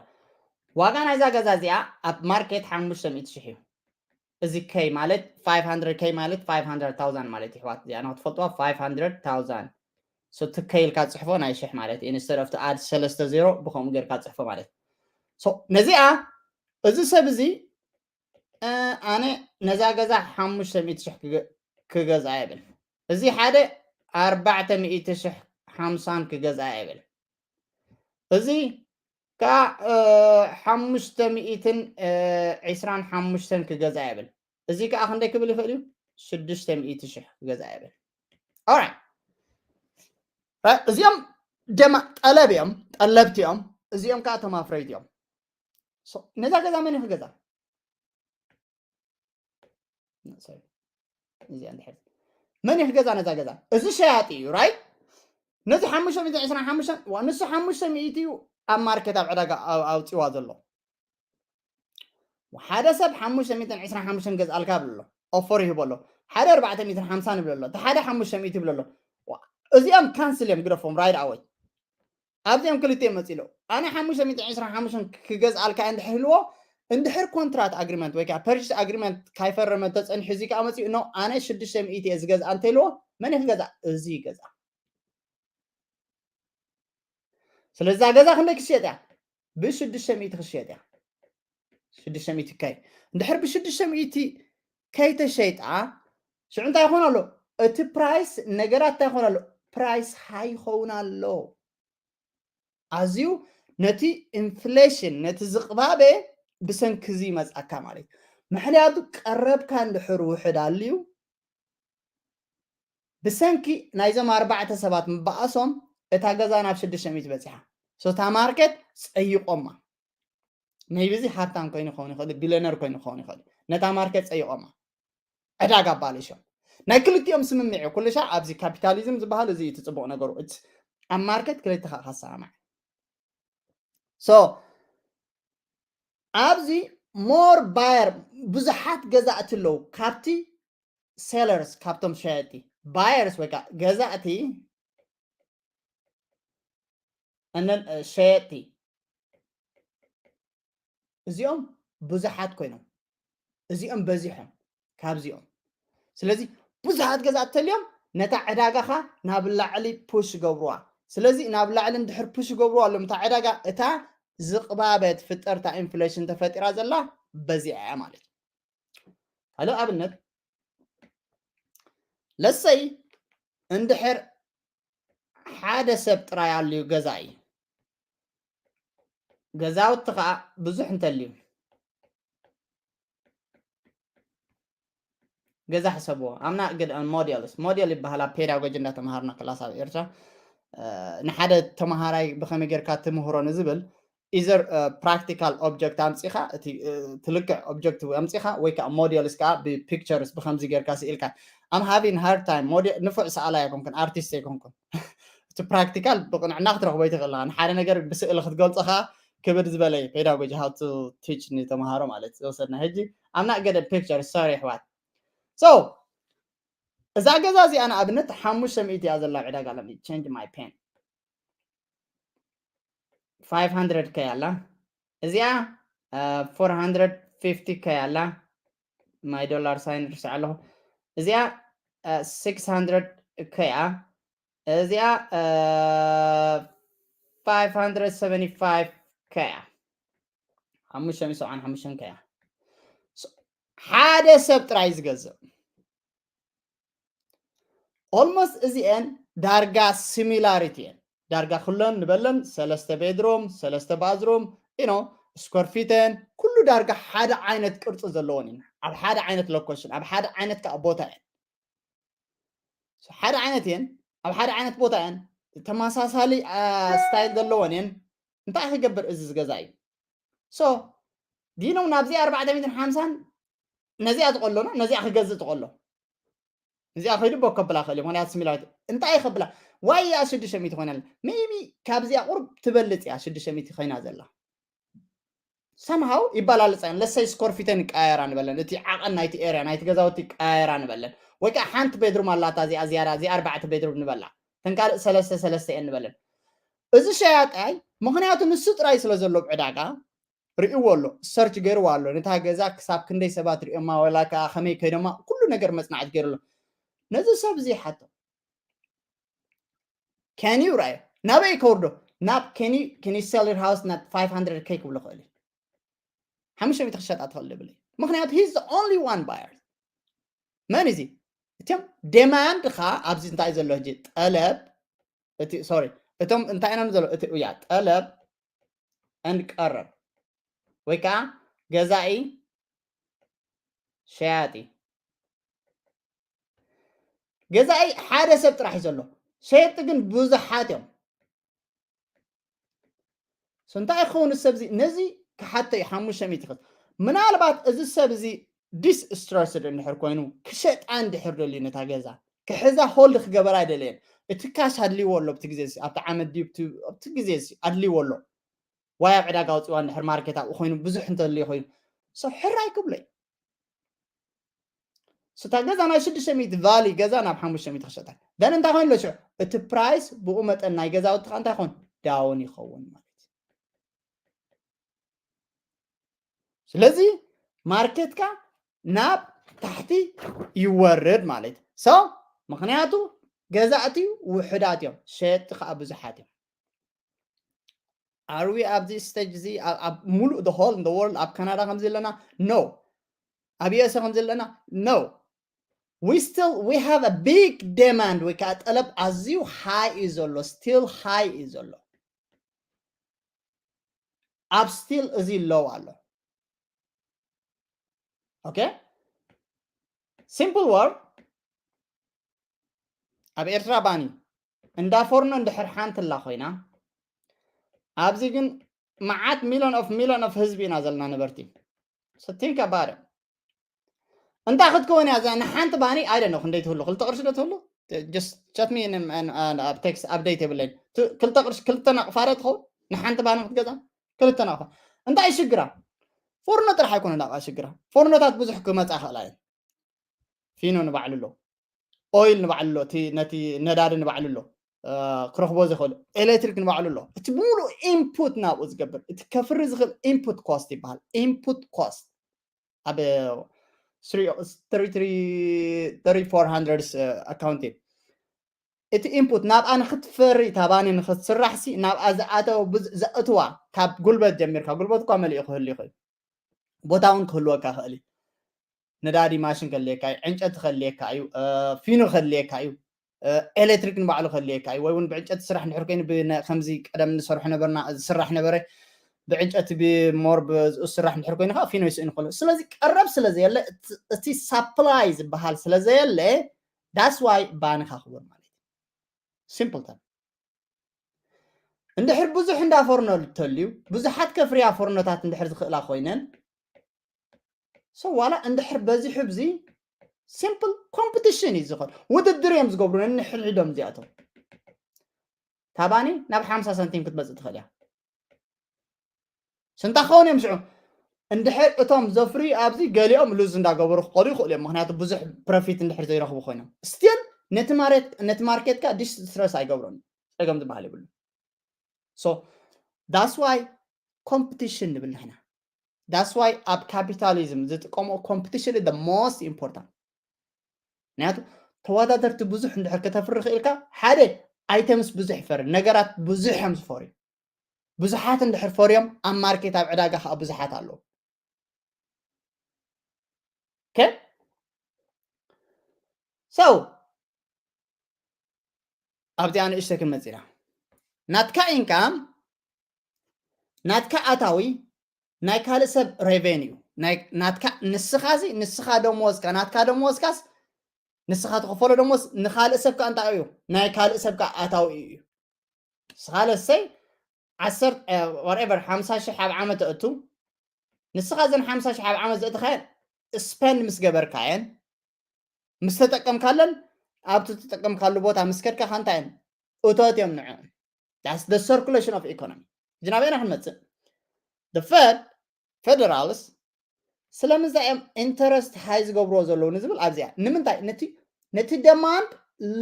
ዋጋ ናይዛ ገዛ እዚኣ ኣብ ማርኬት ሓሙሽተ ሚእቲ ሽሕ እዩ። እዚ K ማለት five hundred K ማለት five hundred thousand ማለት እዩ። ሕዋት እዚኣ ንክትፈልጥዋ፣ five hundred thousand። So እቲ K ኢልካ ጽሕፎ ናይ ሽሕ ማለት እዩ። Instead of to add ሰለስተ ዜሮ ብከምኡ ጌርካ ጽሕፎ ማለት። So ነዚኣ እዚ ሰብ እዚ ኣነ ነዛ ገዛ ሓሙሽተ ሚእቲ ሽሕ ክገዝኣ ይብል። እዚ ሓደ ኣርባዕተ ሚእቲ ሽሕ ሓምሳን ክገዝኣ ይብል። እዚ ከዓ ሓሙሽተ ሚእትን ዕስራን ሓሙሽተን ክገዝኣ ይብል። እዚ ከዓ ክንደይ ክብል ይኽእል እዩ? ሽዱሽተ ሚእቲ ሽሕ ክገዝኣ ይብል። Alright። እዚኦም ደማ ጠለብ እዮም፣ ጠለብቲ እዮም። እዚኦም ከዓ እቶም ኣፍረይቲ እዮም። ነዛ ገዛ መን እዩ ክገዛ? እዚኣ እንድሕር መን እዩ ክገዛ ነዛ ገዛ? እዚ ሸያጢ እዩ፣ right? ነዚ ሓሙሽተ ሚእቲ ዕስራን ሓሙሽተን ንሱ ሓሙሽተ ሚእቲ እዩ። ኣብ ማርኬት ኣብ ዕዳጋ ኣው- ኣውፂዋ ዘሎ? ሓደ ሰብ ሓሙሽተ ሚእትን ዕስራን ሓሙሽተን ገዝኣልካ ይብል ኣሎ፣ ኦፈር ይህቦ ኣሎ። ሓደ ኣርባዕተ ሚእትን ሓምሳን ይብል ኣሎ፣ እቲ ሓደ ሓሙሽተ ሚእቲ ይብል ኣሎ። ዋ- እዚኦም ካንስል እዮም፣ ግደፎም፣ ራይድ ኣወይ። ኣብዚኦም ክልቲኦም መፂ ኣሎ። ኣነ ሓሙሽተ ሚእትን ዕስራን ሓሙሽተን ክገዝኣልካ እንድሕር ህልዎ፣ እንድሕር ኮንትራት ኣግሪመንት ወይ ከዓ ፐርችስ ኣግሪመንት ካይፈረመ ተፀኒሑ፣ እዚ ከዓ መፂኡ ኖ፣ ኣነ ሽዱሽተ ሚእቲ እየ ዝገዝኣ እንተይልዎ፣ መን እዩ ክገዝኣ? እዚ ይገዝኣ። ስለዛ ገዛ ክንደይ ክሽየጥ እያ? ብሽዱሽተ ሚእቲ ክሽየጥ እያ። ሽዱሽተ ሚእቲ ከይ እንድሕር ብሽዱሽተ ሚእቲ ከይተሸይጣ፣ ሽዑ እንታይ ይኾን ኣሎ? እቲ ፕራይስ ነገራት እንታይ ይኾን ኣሎ? ፕራይስ ሃይ ይኸውን ኣሎ። ኣዝዩ ነቲ ኢንፍሌሽን፣ ነቲ ዝቕባበ ብሰንኪ እዚ ይመፅኣካ ማለት እዩ። ምክንያቱ ቀረብካ እንድሕር ውሕድ ኣልዩ፣ ብሰንኪ ናይዞም ኣርባዕተ ሰባት ምበኣሶም እታ ገዛ ናብ ሽዱሽተ ሚእቲ በፂሓ። So እታ ማርኬት ፀይቆማ። ሜይቢ እዚ ሃብታም ኮይኑ ክኸውን ይኽእል፣ ቢልዮነር ኮይኑ ክኸውን ይኽእል። ነታ ማርኬት ፀይቆማ። ዕዳጋ ኣባሊሾም። ናይ ክልቲኦም ስምምዕ እዩ። ኩሉ ሻዕ ኣብዚ ካፒታሊዝም ዝበሃል እዚ እዩ እቲ ፅቡቕ ነገሩ። እቲ ኣብ ማርኬት ክልተኻ ካሰማማዕ። So ኣብዚ ሞር ባየር፣ ብዙሓት ገዛእቲ ኣለዉ ካብቲ ሴለርስ፣ ካብቶም ሸየጥቲ። ባየርስ ወይ ከዓ ገዛእቲ፣ and then ሸየጥቲ፣ እዚኦም ብዙሓት ኮይኖም፣ እዚኦም በዚሖም ካብዚኦም። ስለዚ ብዙሓት ገዛእቲ ተልዮም ነታ ዕዳጋኻ ናብ ላዕሊ ፑሽ ገብርዋ። ስለዚ ናብ ላዕሊ እንድሕር ፑሽ ገብርዋ ኣለዎም እታ ዕዳጋ፣ እታ ዝቕባበ ትፍጠር እታ ኢንፍሌሽን ተፈጢራ ዘላ በዚኣ እያ ማለት እዩ። ካልእ ኣብነት፣ ለሰይ እንድሕር ሓደ ሰብ ጥራይ ኣልዩ ገዛኢ፣ ገዛውቲ ከዓ ብዙሕ እንተልዩ፣ ገዛ ሕሰብዎ። ኣምና ግድ ሞዴልስ ሞዴል ይበሃል። ኣብ ፔዳጎጂ እንዳተምሃርና ክላስ ኣብ ኤርትራ፣ ንሓደ ተምሃራይ ብኸመይ ጌርካ ትምህሮ ንዝብል ኢዘር ፕራክቲካል ኦብጀክት ኣምፂኻ፣ እቲ ትልክዕ ኦብጀክት ኣምፂኻ፣ ወይ ከዓ ሞዴልስ ከዓ ብፒክቸርስ ብከምዚ ጌርካ ስኢልካ። ኣም ሃቪን ሃርድ ታይም። ንፉዕ ሰኣላይ ኣይኮንኩን፣ ኣርቲስት ኣይኮንኩን። እቲ ፕራክቲካል ብቕንዕና ክትረኽቦ ይትኽእል። ንሓደ ነገር ብስእሊ ክትገልፆ ከዓ ክብድ ዝበለ እዩ። ፔዳጎጂ ሃው ቱ ቲች ንተምሃሮ ማለት ዝወሰድና። ሕጂ ኣምና ገደ ፒክቸር ሶሪ ኣሕዋት። So እዛ ገዛ እዚኣ ንኣብነት ሓሙሽተ ሚእቲ እያ ዘላ ዕዳጋ። Let me change my pen። ፋይቭ ሃንድረድ ከይ ኣላ እዚኣ፣ ፎር ሃንድረድ ፊፍቲ ከይ ኣላ። ማይ ዶላር ሳይን ርስዕ ኣለኹ። እዚኣ ሲክስ ሃንድረድ ከይ እያ። እዚኣ ፋይቭ ሃንድረድ ሰቨንቲ ፋይቭ ከይ እያ። ሓሙሽተ ሚእቲ ሰብዓን ሓሙሽተን ከይ እያ። ሓደ ሰብ ጥራይ ዝገዝእ። ኦልሞስት እዚአን ዳርጋ ሲሚላሪቲ እየን። ዳርጋ ኩለን ንበለን ሰለስተ ቤድሮም፣ ሰለስተ ባዝሮም፣ ኢኖ ስኮር ፊተን ኩሉ ዳርጋ ሓደ ዓይነት ቅርፂ ዘለዎን እየን። ኣብ ሓደ ዓይነት ሎኬሽን፣ ኣብ ሓደ ዓይነት ከዓ ቦታ እየን። ሓደ ዓይነት እየን፣ ኣብ ሓደ ዓይነት ቦታ እየን፣ ተመሳሳሊ ስታይል ዘለዎን እየን። እንታይ ክገብር እዚ ዝገዛ እዩ? So ዲኖም ናብዚ ኣርባዕተ ሚእትን ሓምሳን ነዚኣ ዝቆሎና ነዚኣ ክገዝእ ትቆሎ። እዚኣ ከይዱ ቦ ከብላ ክእል እዩ፣ ምክንያቱ ሲሚላሪቲ። እንታይ ከብላ? ዋይ እያ ሽዱሽተ ሚእቲ ኮይና ኣላ። ሜይቢ ካብዚኣ ቁርብ ትበልፅ እያ ሽዱሽተ ሚእቲ ኮይና ዘላ። ሰምሃው ይባላልፃ እየን። ለሰይ ስኮር ፊተን ይቀያየራ ንበለን፣ እቲ ዓቐን ናይቲ ኤርያ ናይቲ ገዛውቲ ይቀያየራ ንበለን። ወይ ከዓ ሓንቲ ቤድሩም ኣላታ እዚኣ ዝያዳ፣ እዚኣ ኣርባዕተ ቤድሩም ንበላ፣ ተን ካልእ ሰለስተ ሰለስተ እየን ንበለን። እዚ ሸያጣይ ምክንያቱ ንሱ ጥራይ ስለ ዘሎ ኣብ ዕዳጋ ርእይዎ ኣሎ፣ ሰርች ገይርዋ ኣሎ። ነታ ገዛ ክሳብ ክንደይ ሰባት ርእዮማ፣ ወላ ከዓ ከመይ ከይዶማ፣ ኩሉ ነገር መፅናዕቲ ገይሩ ኣሎ። ነዚ ሰብ እዚ ሓቶ፣ can you ራዮ ናበይ ከውርዶ? ናብ can you, can you sell your house ናብ ፋይቭ ሃንድረድ ከይ ክብሎ ክእል እዩ። ሓሙሽተ ሚእቲ ክሸጣ ትኽእል ዝብል እዩ። ምክንያቱ he's the only one buyer። መን እዚ? እቶም ዴማንድ ኻ ኣብዚ እንታይ ዘሎ ሕጂ? ጠለብ፣ እቲ ሶሪ፣ እቶም እንታይ ኢና ዘሎ? እቲ እያ ጠለብ and ቀረብ ወይ ከዓ ገዛኢ ሸያጢ። ገዛኢ ሓደ ሰብ ጥራሕ እዩ ዘሎ፣ ሸየጥቲ ግን ብዙሓት እዮም። So እንታይ ክኸውን እዚ ሰብ እዚ? ነዚ ክሓቶ እዩ ሓሙሽተ ሚእቲ ክስ። ምናልባት እዚ ሰብ እዚ ዲስስትረስድ እንድሕር ኮይኑ፣ ክሸጣ እንድሕር ደልዩ ነታ ገዛ፣ ክሕዛ ሆልድ ክገበራ ኣይደለየን። እቲ ካሽ ኣድልይዎ ኣሎ ኣብቲ ግዜ እዚ፣ ኣብቲ ዓመት ድዩ ኣብቲ፣ ኣብቲ ግዜ እዚ ኣድልይዎ ኣሎ። ዋይ ኣብ ዕዳጋ ኣውፅዋ እንድሕር ማርኬት ኣብኡ ኮይኑ ብዙሕ እንተልዩ ኮይኑ ሰው ሕራይ ክብሎ እዩ። ስታ ገዛ ናይ ሽዱሽተ ሚእቲ ቫሊ ገዛ ናብ ሓሙሽተ ሚእቲ ክሸጣ ደን እንታይ ኮይኑ ለሽዑ እቲ ፕራይስ ብኡ መጠን ናይ ገዛውትኻ እንታይ ኮይኑ ዳውን ይኸውን ማለት እዩ። ስለዚ ማርኬትካ ናብ ታሕቲ ይወርድ ማለት እዩ። ምክንያቱ ገዛእቲ ውሕዳት እዮም፣ ሸየጥቲ ከዓ ብዙሓት እዮም። ኣርዊ ኣብዚ ስቴጅ እዚ ኣብ ሙሉእ the whole the world ኣብ ካናዳ ከምዚ ኣለና? No። ኣብ ዩኤስኤ ከምዚ ኣለና? No። We still we have a big demand ወይ ከዓ ጠለብ ኣዝዩ ሃይ እዩ ዘሎ፣ ስቲል ሃይ እዩ ዘሎ። ኣብ ስቲል እዚ ሎው ኣሎ። ኦኬ፣ ሲምፕል ወርድ ኣብ ኤርትራ ባኒ እንዳ ፎርኖ እንድሕር ሓንቲ ላ ኮይና ኣብዚ ግን መዓት ሚሊዮን ኦፍ ሚሊዮን ኦፍ ህዝቢ ኢና ዘለና ነበርቲ። So think about it። እንታይ ክትከውን እያ እዛ ንሓንቲ ባኒ? I don't know ክንደይ ትህሉ፣ ክልተ ቅርሺ ዶ ትህሉ? Just chat me in, in, uh, ኣብ ቴክስት ኣፕዴት የብለይን። ት- ክልተ ቅርሺ ክልተ ናቕፋ ዶ ትኸውን ንሓንቲ ባኒ ክትገዛ? ክልተ ናቕፋ። እንታይ ሽግራ? ፎርኖ ጥራሕ ኣይኮነ ናቕፋ ሽግራ። ፎርኖታት ብዙሕ ክመፃ ይኽእላ እየን። ፊኖ ንባዕሉ ኣሎ፣ ኦይል ንባዕሉ ኣሎ፣ እቲ ነቲ ነዳዲ ንባዕሉ ኣሎ፣ እ፣ ክረኽቦ ዝኽእል ኤሌክትሪክ ንባዕሉ ኣሎ። እቲ ብምሉእ ኢንፑት ናብኡ ዝገብር እቲ ከፍሪ ዝኽእል ኢንፑት ኮስት ይበሃል። ኢንፑት ኮስት ኣብ three three three four hundred ኣካውንቲንግ እቲ ኢንፑት ናብኣ ንክትፈሪ እታ ባኒ ንክትስራሕ ሲ ናብኣ ዝኣተወ ብዝ- ዘእትዋ ካብ ጉልበት ጀሚርካ ጉልበት እኳ መሊኡ ክህሉ ይኽእል፣ ቦታ እውን ክህልወካ ይኽእል እዩ። ነዳዲ ማሽን ከድልየካ እዩ፣ ዕንጨቲ ከድልየካ እዩ፣ እ፣ ፊኖ ከድልየካ እዩ፣ እ፣ ኤሌክትሪክ ንባዕሉ ከድልየካ እዩ። ወይ እውን ብዕንጨቲ ስራሕ እንድሕር ኮይኑ ብነ- ከምዚ ቀደም ንሰርሖ ነበርና ዝስራሕ ነበረ ብዕንጨቲ ብሞር ብዝኡ ስራሕ እንድሕር ኮይኑ ከዓ ፊኖ ይስእን ይኽእሉ። ስለዚ ቀረብ ስለ ዘየለ እቲ- እቲ ሳፕላይ ዝበሃል ስለ ዘየለ that's why ባንካ ክቡር ማለት እዩ። ሲምፕል ተን እንድሕር ብዙሕ እንዳ ፎርኖ ተልዩ ብዙሓት ከፍርያ ፎርኖታት እንድሕር ዝኽእላ ኮይነን ሰው ዋላ እንድሕር በዚሑ ብዚ ሲምፕል ኮምፒቲሽን እዩ ዝኸውን። ውድድር እዮም ዝገብሩ ነንሕድሕዶም እዚኣቶም። ታባኒ ናብ ሓምሳ ሳንቲም ክትመፅእ ትኽእል እያ። ስንታ ክኸውን እዮም ሽዑ እንድሕር እቶም ዘፍርዩ ኣብዚ ገሊኦም ሉዝ እንዳገበሩ ክኸዱ ይኽእሉ እዮም። ምክንያቱ ብዙሕ ፕሮፊት እንድሕር ዘይረኽቡ ኮይኖም ስቲል ነቲ ማሬት- ነቲ ማርኬትካ ዲስትረስ ኣይገብሮን ጸገም ዝበሃል የብሉ። So that's why ኮምፒቲሽን ንብል ንሕና። That's why ኣብ ካፒታሊዝም ዝጥቀሞ ኮምፒቲሽን is the most important። ምክንያቱ ተወዳደርቲ ብዙሕ እንድሕር ከተፍሪ ክኢልካ ሓደ ኣይተምስ ብዙሕ ይፈሪ፣ ነገራት ብዙሕ እዮም ዝፈርዩ። ብዙሓት እንድሕር ፈርዮም ኣብ ማርኬት ኣብ ዕዳጋ ከዓ ብዙሓት ኣለዉ። Okay? So ኣብዚኣ ንእሽተ ክንመፅእ ኢና። ናትካ ኢንካም ናትካ ኣታዊ ናይ ካልእ ሰብ ሬቨኒዩ ናይ- ናትካ ንስኻ እዚ ንስኻ ደሞዝካ ናትካ ደሞዝካስ ንስኻ ትኽፈሎ ደሞዝ ንኻልእ ሰብ ከዓ እንታይ እዩ ናይ ካልእ ሰብ ከዓ ኣታዊ እዩ። ንስኻ ለሰይ ዓሰርተ whatever ሓምሳ ሽሕ ኣብ ዓመት እቱ ንስኻ እዘን ሓምሳ ሽሕ ኣብ ዓመት ዘእትኻየን ስፐንድ ምስ ገበርካየን ምስ ተጠቀምካለን ኣብቲ ተጠቀምካሉ ቦታ ምስ ከድካ ካንታ እየን እቶት እዮም ንዕኦም። That's the circulation of economy። እዚ ናበይና ክንመፅእ the Fed federals ስለምንታይ እዮም ኢንተረስት ሃይ ዝገብርዎ ዘለዉ ንዝብል ኣብዚኣ ንምንታይ ነቲ ነቲ ደማንድ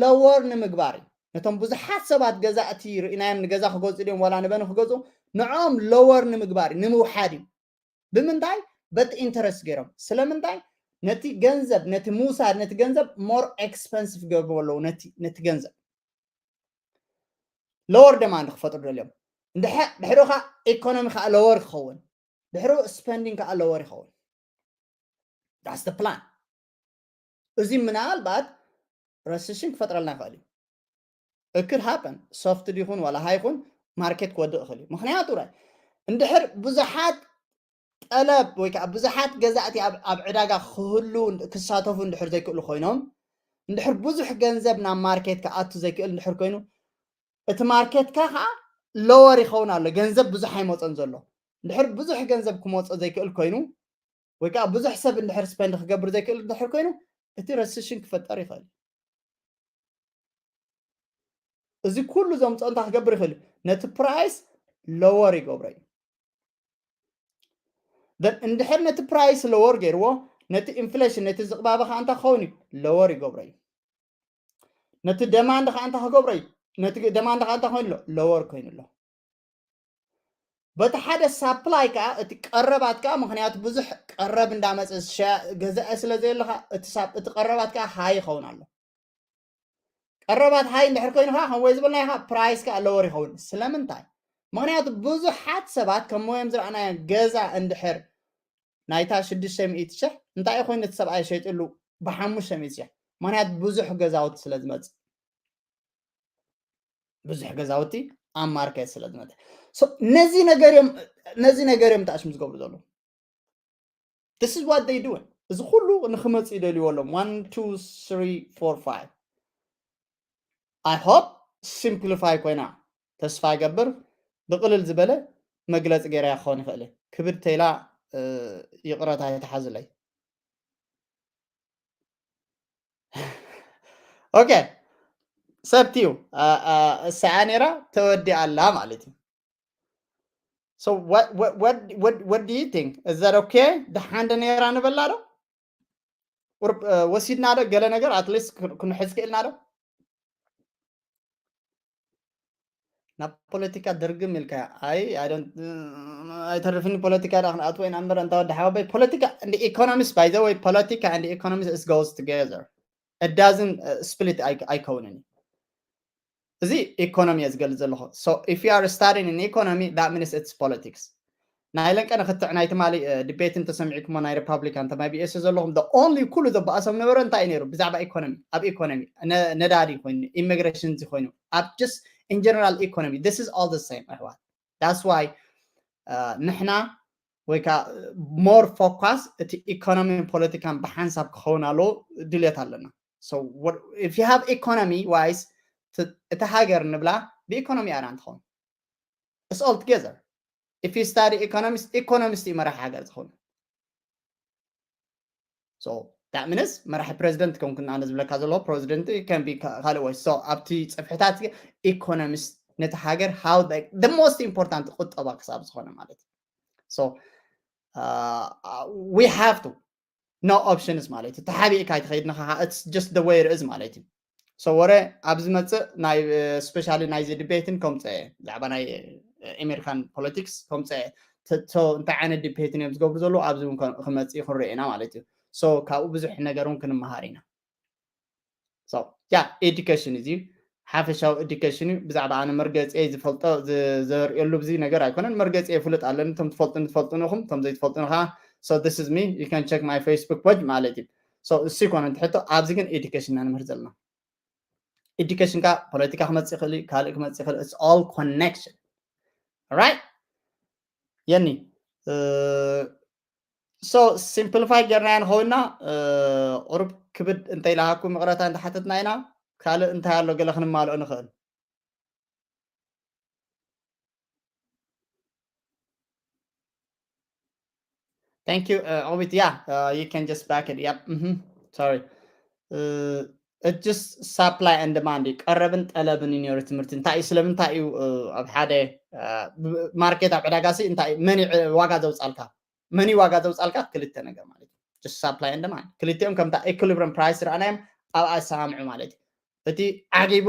ለወር ንምግባር እዩ። ነቶም ብዙሓት ሰባት ገዛእቲ ርኢናዮም ንገዛ ክገዝኡ ድዮም ዋላ ንበኒ ክገዝኡ ንዕኦም ለወር ንምግባር እዩ ንምውሓድ እዩ። ብምንታይ በቲ ኢንተረስት ገይሮም ስለምንታይ ነቲ ገንዘብ ነቲ ምውሳድ ነቲ ገንዘብ ሞር ኤክስፐንሲቭ ገብርዎ ኣለዉ ነቲ ነቲ ገንዘብ ሎወር ደማንድ ክፈጥሩ ደልዮም እንድሕር ድሕሪ ከዓ ኢኮኖሚ ከዓ ሎወር ክኸውን ድሕሪ ስፐንዲንግ ከዓ ሎወር ይኸውን። That's the plan። እዚ ምናልባት ረስሽን ክፈጥረልና ይኽእል እዩ። It could happen። ሶፍት ዲኹን ዋላ ሃይኹን ማርኬት ክወድቕ ይኽእል እዩ። ምክንያቱ ራይ እንድሕር ብዙሓት ጠለብ ወይ ከዓ ብዙሓት ገዛእቲ ኣብ ኣብ ዕዳጋ ክህሉ ክሳተፉ እንድሕር ዘይክእሉ ኮይኖም እንድሕር ብዙሕ ገንዘብ ናብ ማርኬት ክኣቱ ዘይክእል እንድሕር ኮይኑ እቲ ማርኬትካ ከዓ ሎወር ይኸውን ኣሎ። ገንዘብ ብዙሕ ኣይመፀን ዘሎ። እንድሕር ብዙሕ ገንዘብ ክመፆ ዘይክእል ኮይኑ ወይ ከዓ ብዙሕ ሰብ እንድሕር ስፐንድ ክገብር ዘይክእል እንድሕር ኮይኑ እቲ ረስሽን ክፈጠር ይኽእል። እዚ ኩሉ ዘምፅኦ እንታይ ክገብር ይኽእል እዩ? ነቲ ፕራይስ ሎወር ይገብሮ እዩ። Then እንድሕር ነቲ price lower ገይርዎ፣ ነቲ inflation፣ ነቲ ዝቕባበ ከዓ እንታይ ክኸውን እዩ? Lower ይገብሮ እዩ። ነቲ demand ከዓ እንታይ ክገብሮ እዩ? ነቲ demand ከዓ እንታይ ኮይኑ ኣሎ? Lower ኮይኑ ኣሎ። በቲ ሓደ supply ከዓ፣ እቲ ቀረባት ከዓ፣ ምክንያቱ ብዙሕ ቀረብ እንዳመፀ ዝሸ-፣ ገዛኢ ስለ ዘየለ ከዓ እቲ ሳፕ-፣ እቲ ቀረባት ከዓ high ይኸውን ኣሎ። ቀረባት high እንድሕር ኮይኑ ከዓ፣ ከም ወይ ዝበልናዮ ከዓ price ከዓ lower ይኸውን። ስለምንታይ? ምክንያቱ ብዙሓት ሰባት ከም ወዮም ዝረኣናዮ ገዛ እንድሕር ናይታ ሽዱሽተ ሚእቲ ሽሕ እንታይ ኮይኑ እቲ ሰብኣይ ሸይጥሉ ብሓሙሽተ ሚእቲ ሽሕ? ምክንያቱ ብዙሕ ገዛውቲ ስለ ዝመፅእ፣ ብዙሕ ገዛውቲ ኣብ market ስለ ዝመፅእ። So ነዚ ነገር እዮም፣ ነዚ ነገር እዮም ተኣሽም ዝገብሩ ዘለዉ። This is what they doing። እዚ ኩሉ ንክመፅእ ይደልይዎ ኣለዎም። One, two, three, four, five. I hope simplify ኮይና፣ ተስፋ ይገብር ብቅልል ዝበለ መግለፂ ገይራ ክኸውን ይኽእል። ክብድ ተይላ፣ እ፣ ይቕረታ ይትሓዝለይ። Okay፣ ሰብትዩ፣ እ፣ እ፣ እሳኣ ነይራ፣ ተወዲኣ ኣላ ማለት እዩ። So what, what, what, what, what do you think? Is that okay? ደሓን ዶ ነይራ ንበላ ዶ? ቁርብ፣ እ፣ ወሲድና ዶ ገለ ነገር at least ክን-፣ ክንሕዝ ክኢልና ዶ? ናብ ፖለቲካ ድርግም ኢልካ፣ ኣይ፣ I don't፣ እ፣ ኣይተርፍን ፖለቲካ ዳ ክንኣትዎ ኢና እምበር፣ እንታ ወዲ ሓወበይ፣ ፖለቲካ and economics፣ by the way፣ ፖለቲካ and economics is goes together። It doesn't፣ እ፣ split ኣይ-፣ ኣይከውንን እዩ። እዚ ኢኮኖሚ እየ ዝገልጽ ዘለኹ። So if you are studying in economy, that means it's politics። ናይ ለንቀ ንክትዕ ናይ ትማሊ፣ እ፣ ዲቤት እንተሰሚዕኩሞ ናይ ሪፓብሊካን ተማይ ቢኤስ ዘለኹም፣ the only ኩሉ ዘበኣሶም ነበረ እንታይ እዩ ነይሩ? ብዛዕባ ኢኮኖሚ፣ ኣብ ኢኮኖሚ፣ ነ-፣ ነዳዲ ኮይኑ፣ ኢሚግሬሽን እዚ ኮይኑ፣ ኣብ just in general economy, this is all the same ኣሕዋት። That's why፣ እ፣ ንሕና ወይ ከዓ more focus እቲ ኢኮኖሚን ፖለቲካን ብሓንሳብ ክኸውን ኣለዎ ድልየት ኣለና። So what, if you have economy wise፣ ት-፣ እታ ሃገር ንብላ ብኢኮኖሚ እያ ትኸውን። It's all together። If you study economics፣ ኢኮኖሚስት እዩ መራሒ ሃገር ዝኸውን። So that means መራሒ ፕሬዚደንት ከም ኩና ኣነ ዝብለካ ዘለዎ ፕሬዚደንት can be ካ-፣ ካልእ ወይ። So ኣብቲ ጽፍሕታት ኢኮኖሚስት ነቲ ሃገር how the፣ the most important ቁጠባ ክሳብ ዝኾነ ማለት እዩ። So፣ uh, we have to፣ no options ማለት እዩ። ተሓቢእካ ኣይትኸይድ ንኻ፣ it's just the way it is ማለት እዩ። So ወረ ኣብ ዝመጽእ ናይ፣ እ፣ ስፔሻሊ ናይዚ ዲቤትን ከምጽእ እየ፣ ብዛዕባ ናይ፣ እ፣ ኣሜሪካን ፖለቲክስ ከምጽእ እየ። ተ-፣ ተ-፣ እንታይ ዓይነት ዲቤትን እዮም ዝገብሩ ዘለዉ ኣብዚ እውን ከ-፣ ክመጽእ ክንርኢ ኢና ማለት እዩ። So ካብኡ ብዙሕ ነገር እውን ክንመሃር ኢና። So ያ ኤዱኬሽን እዚ ሓፈሻዊ ኤዱኬሽን እዩ። ብዛዕባ ኣነ መርገጺ ዝፈልጦ ዝ-፣ ዘርእየሉ ብዙ ነገር ኣይኮነን። መርገጺ ይፍልጥ ኣለኒ። እቶም ትፈልጡኒ ትፈልጡኒ ኢኹም፣ እቶም ዘይትፈልጡኒ ከዓ፣ so this is me, you can check my Facebook page ማለት እዩ። So እሱ ይኮነ እቲ ሕቶ። ኣብዚ ግን ኤዱኬሽን ኢና ንምህር ዘለና። ኤዱኬሽን ከዓ ፖለቲካ ክመጽእ ይኽእል እዩ፣ ካልእ ክመጽእ ይኽእል። It's all connection. Right? የኒ፣ እ፣ so ሲምፕሊፋይ ጌርናዮ ንኸውንና፣ እ፣ ቁሩብ ክብድ እንተኢልሃኩም ይቕረታ እንተሓተትና ኢና። ካልእ እንታይ ኣሎ ገለ ክንማልኦ ንኽእል? Thank you, uh, Obit. Yeah, uh, you can just back it. Yep. Mhm. Sorry. Uh, it's just supply and demand እዩ። ቀረብን ጠለብን እዩ ነይሩ ትምህርቲ። እንታይ እዩ፣ ስለምንታይ እዩ፣ uh፣ ኣብ ሓደ፣ uh፣ ብ-፣ ማርኬት ኣብ ዕዳጋ ሲ እንታይ እዩ፣ መን እዩ ዋጋ ዘውጻልካ? መን እዩ ዋጋ ዘውጻልካ? ክልተ ነገር ማለት እዩ። Just supply and demand። ክልቲኦም ከምታ ኢኩሊብሪየም ፕራይስ ረኣናዮም ኣብኣ ይሰማምዑ ማለት እዩ። እቲ ዓጊቡ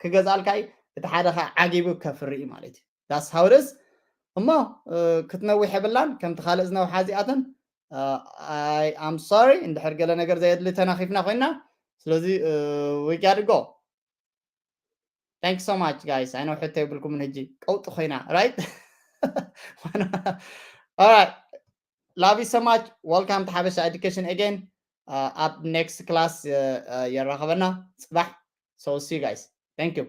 ክገዝኣልካ እዩ፣ እቲ ሓደ ኸዓ ዓጊቡ ከፍሪ እዩ ማለት እዩ። That's how it is። እሞ፣ እ፣ ክትነዊሕ የብላን፣ ከምቲ ካልእ ዝነውሓ እዚኣተን፣ እ፣ I am sorry፣ እንድሕር ገለ ነገር ዘየድሊ ተናኺፍና ኮይና፣ ስለዚ፣ እ፣ we gotta go። Thanks so much, guys. I know ሕቶ የብልኩምን ሕጂ፣ ቀውጢ ኮይና፣ right? All right. Love you so much. Welcome to ሓበሻ Education again. Uh, ኣብ ኔክስት ክላስ፣ እ፣ እ፣ የራኸበና ጽባሕ። So see you guys. Thank you.